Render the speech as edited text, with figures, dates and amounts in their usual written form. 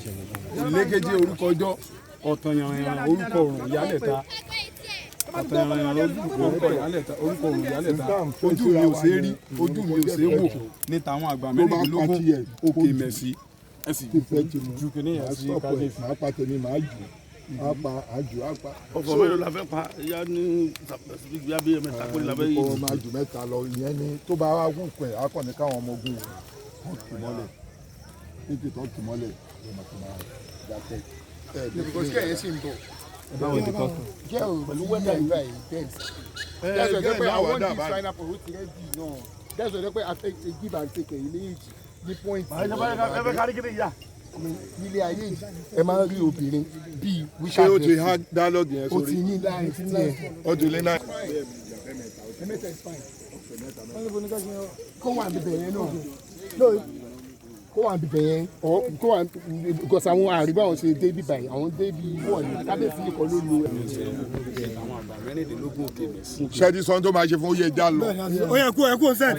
Ìlékeje orúkọ ọjọ́, ọ̀tàn yànràn orúkọ òrùn ìyálẹ̀ta, ọ̀tàn yànràn orúkọ ìyálẹ̀ta, orúkọ òrùn ìyálẹ̀ta. Ojú mi ò ṣeé rí, ojú mi ò ṣeé wò ní tàwọn àgbà Tó bá pa 16 tiẹ̀, òkè mẹ̀sí. Ẹ sì ti fẹ́ ti mu ju kìnìún yẹn màá sí stop ẹ̀. kábíyèsí. Màá pa tèmi, màá jù, màá pa àjù á pa. Ọ̀fọ̀ mélòó la fẹ́ pa? Ìyá ní ìyá bíi 3 péré la fẹ́ yìí. Kó máa jù 3 lọ. Ìyẹn ni tó bá wá gùn pẹ̀, á kàn ní káwọn ọmọ ogun wọn kì mọ́lẹ̀ títí tó kì mọ́lẹ̀ ló máa fi máa dákẹ́. Because kí ẹ̀yẹ́ sì ń bọ̀. Báwo di custom? Jẹ́ o pẹ̀lú weather yìí báyìí tense. That's why Ẹ pé náà wà àwọn dà this báyìí. pineapple ó ti ready náà. That's why pé a fẹ́ give and take ẹ̀yìn méjèèjì ní point. Ẹ fẹ́ kárí kí ni ìyá. Nílé ayé yìí, ẹ máa ń rí obìnrin bíi Ṣé ó ti wíṣà há dialogue yẹn ó ti sórí? ní láì tiẹ̀. Ó ti lé náà. 3 is fine. Kó wà níbẹ̀ yẹn náà. No, kó wà níbẹ̀ yẹn or kó wà, because àwọn àríwá àwọn ṣe dé bíbá yìí, àwọn dé bí wọ̀ ní kábíyèsí nìkan ló lo. Àwọn àgbà 16 òkè mẹ̀sí. Ṣé ti sọ ohun tó máa ṣe fún oyè já lọ? Ó yẹ kó ẹ kó sẹ́ẹ̀.